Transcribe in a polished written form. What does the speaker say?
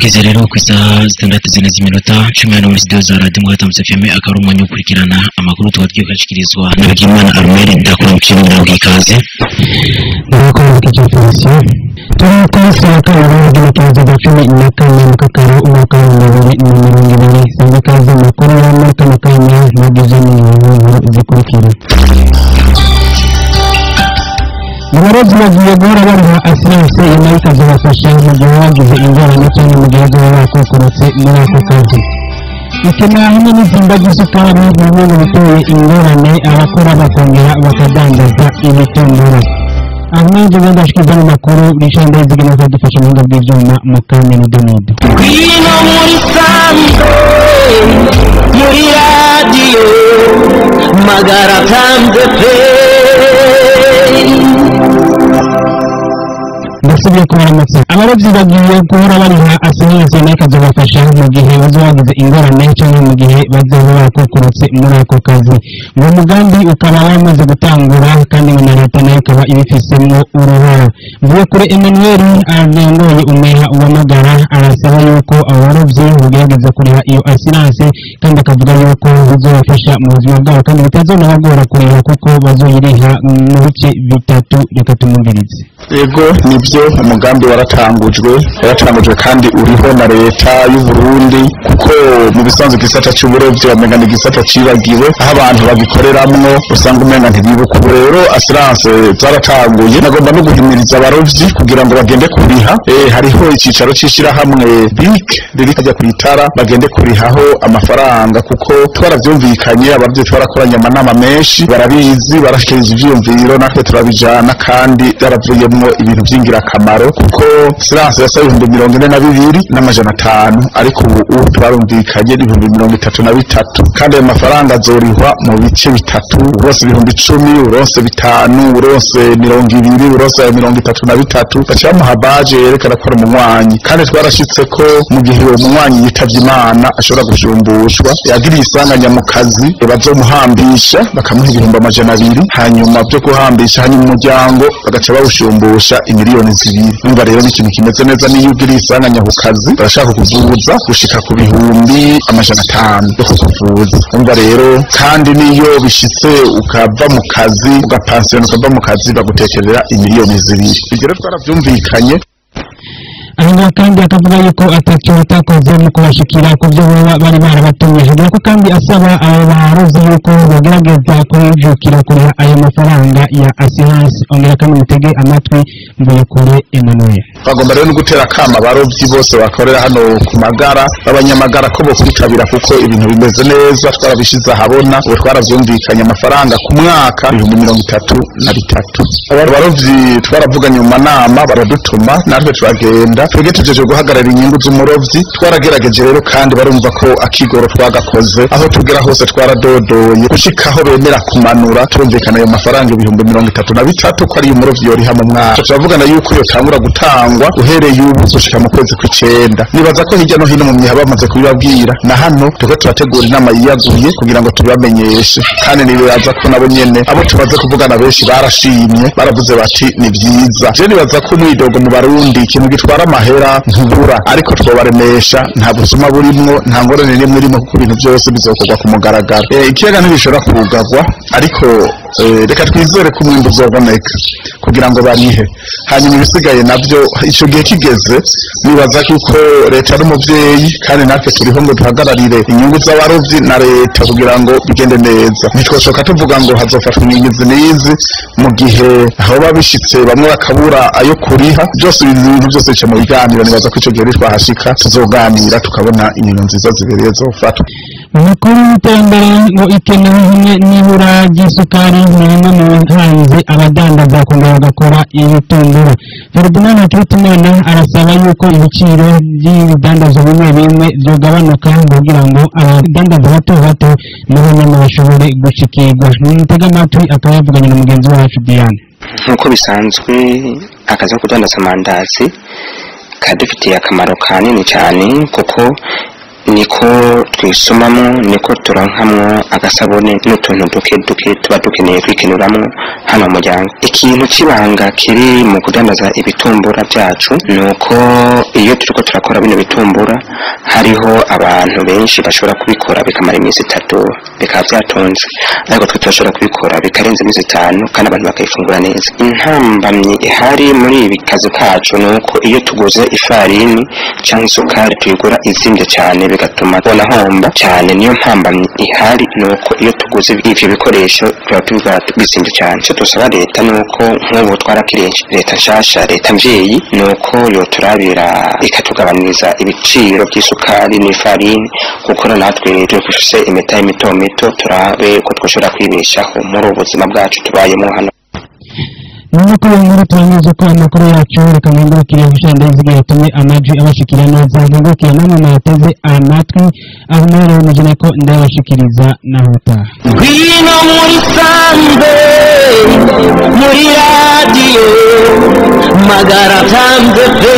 Tugeze rero ku isaha 6:14 muri studio za Radio Muhatamse FM, akaba ari umwanya wo gukurikirana amakuru tuba tugiye kuyashikirizwa na Bigimana Armel. Ndakuramukije ndaguha ikaze. Ndakuramukije Felicien. Turi ku munsi wa kabiri w'igenekerezo rya 14 Mukakaro umwaka wa 2020. Sanga ikaze mu makuru ya muri kano kanya nageze n'ingingo zikurikira. Abarovyi bagiye guhora bariha assurance, nayo ikazobafasha mu gihe bagize ingorane cyangwa mu gihe bazoba bakokorotse muri ako kazi. Ikena hamwe n'izimba ry'isukari ni bimwe mu biteye ingorane abakora bakongera bakadandaza ibitunguru. Ahmed ndashikiza mu makuru, Richard Ndayizigama akadufasha mu buhinga bw'ivyuma mu kanya n'udonodo. Ngwino muri sanze, muri radiyo Magara tanze pe. Ndasubiye kubaramutsa. Abarovyi bagiye guhora bariha assurance, nayo ikazobafasha mu gihe bazoba bagize ingorane cyangwa mu gihe bazoba bakokorotse muri ako kazi. Uwo mugambi ukaba wamaze gutangura, kandi ngo na leta nayo ikaba ibifisemwo uruhara. Mvuyekure Emmanuel arongoye umeha uwamagara arasaba yuko abo barovyi bogerageza kuriha iyo assurance, kandi akavuga yuko bizobafasha mu buzima bwabo kandi bitazonabagora kuriha kuko bazoyiriha mu bice bitatu. Reka tumumvirize. Ego, nibyo, umugambi waratangujwe kandi uriho na leta y'u Burundi, kuko mu bisanzwe igisata cy'uburovyi wamenga ni igisata cibagiwe, aho abantu bagikoreramwo usanga umenga ntibibuka. Ubu rero assurance zaratanguye. Nagomba no guhimiriza abarovyi kugira ngo bagende kuriha. Hariho icicaro c'ishirahamwe BIC riri kajya kwitara, bagende kurihaho amafaranga, kuko twaravyumvikanye. Abarovyi twarakoranye amanama menshi, barabizi, barashikiriza ivyiyumviro, natwe turabijana, kandi byaravuyemwo ibintu by'ingirakamaro, kuko assurance yasaba 42,500, ariko ubu twarumvikanye 33,000, kandi ayo mafaranga azorihwa mu bice bitatu: uronse 10,000, uronse 5, uronse 20, uronse ayo 33. Baca bamuha baje yerekana ko ari umunywanyi. Kandi twarashitse ko mu gihe uwo munywanyi yitavye Imana ashobora gushumbushwa, yagiriye isanganya mu kazi, bazomuhambisha bakamuha 200,000 hanyuma byo kuhambisha, hanyuma umuryango bagaca bawushumbusha imiliyoni 2. Numva rero ni ikintu kimeze neza. Niyo ugiriye isanganya ku kazi, barashaka kukuvuza gushika ku 500,000 yo kukuvuza. Umva rero, kandi niyo bishitse ukava mu kazi, ugapansiyona, ukava mu kazi, bagutekerera imiliyoni 2. Ibyo rero twaravyumvikanye. Aha kandi akavuga yuko atacyo batakoze mu kubashikira ku byo baba bari barabatumye. Avuga ko kandi asaba abo barovyi yuko bagerageza kwijukira kuriha ayo mafaranga ya assurance. Ongera kandi mutege amatwi Mvuyekure Emmanuel. Bagomba rero no gutera akama abarovyi bose bakorera hano ku Magara, b'abanyamagara, ko bokwitabira, kuko ibintu bimeze neza, twarabishize ahabona. Ubu twaravyumvikanye, amafaranga ku mwaka 33,000. Abarovyi twaravuganye mu manama, baradutuma, natwe turagenda. Twebwe tujeje guhagarara inyungu z'umurovyi. Twaragerageje rero, kandi barumva ko akigoro twagakoze. Aho tugera hose twaradodoye gushikaho bemera kumanura, turumvikana ayo mafaranga 33,000 ko ari umurovyi yoriha mu mwaka. Turavugana yuko yotangura gutangwa uhereye ubu gushika mu kwezi kw'icenda. Nibaza ko hirya no hino mu myiha bamaze kubibabwira, na hano turiko turategura inama yiyaguye kugira ngo tubibamenyeshe. Kandi nibaza ko nabo nyene abo tumaze kuvugana benshi barashimye, baravuze bati ni vyiza. Je nibaza ko umwidogo mu Barundi, ikintu gitwara amahera ntubura, ariko twobaremesha, nta busuma burimwo, nta ngorane n'imwe irimo, kuko ibintu byose bizokorwa ku mugaragaro. Ikiyaga ntibishobora kugarwa, ariko reka twizere ko umwimbu uzoboneka kugira ngo barihe, hanyuma ibisigaye nabyo ico gihe kigeze. Nibaza kuko leta ari umuvyeyi, kandi natwe turiho ngo duhagararire inyungu z'abarovyi na leta kugira ngo bigende neza. Ntitwoshoka tuvuga ngo hazofatwa ingingo izi n'izi mu gihe hoba bishitse bamwe bakabura ayo kuriha. Byose, ibintu byose bica mu biganiro. Nibaza ko ico gihe nitwahashika tuzoganira, tukabona ingingo nziza zibereye zofatwa. Mu makuru y'iterambere, ngo ikenewe hamwe n'ibura ry'isukari ni bimwe mu bihanze abadandaza kongera bagakora ibitunguru. Ferdinand Hakirutimana arasaba yuko ibiciro by'ibidandazwa bimwe bimwe byogabanuka kugira ngo abadandaza bato bato nabo nyene bashobore gushikirwa. Nimutege amatwi, akaba yavuganye na mugenzi wacu Diane. Nk'uko bisanzwe, akazi ko kudandaza amandazi kadufitiye akamaro kanini cyane, kuko Niko twisumamo, niko turonkamwo agasabune n'utuntu duke duke tuba dukeneye kwikenuramwo hano mu muryango. Ikintu c'ibanga kiri mu kudandaza ibitumbura vyacu ni uko iyo turiko turakora bino bitumbura, hariho abantu benshi bashobora kubikora bikamara iminsi 3 bikaba vyatonze, ariko twe turashobora kubikora bikarenza iminsi 5 kandi abantu bakayifungura neza. Intambamyi ihari muri ibi kazi kacu ni uko iyo tuguze ifarini canke isukari tuyigura izimvye cane, bigatuma bonahomba cyane. Niyo mpambamyi ihari, ni uko iyo tuguze ivyo bikoresho tuba tubigura bizimvye cyane. Ico dusaba leta ni uko nk'ubu twarakiriye leta nshasha, leta mvyeyi, ni uko yoturabira ikatugabaniriza ibiciro by'isukari n'ifarini, kuko natwe dufise imitahe mito mito, turabe ko twoshobora kwibeshaho muri ubu buzima bwacu tubayemo hano. Nuko iyo nkuru turanyuze ko amakuru yacu. Reka nkengurukire gushanda iziga yatumye amajwi abashikira neza, nkengurukire namwe mwateze amatwi aho muhereye mujene ko ndabashikiriza naho utaha. Ngwino muri sanze, muri radiyo Magara Tanze pe.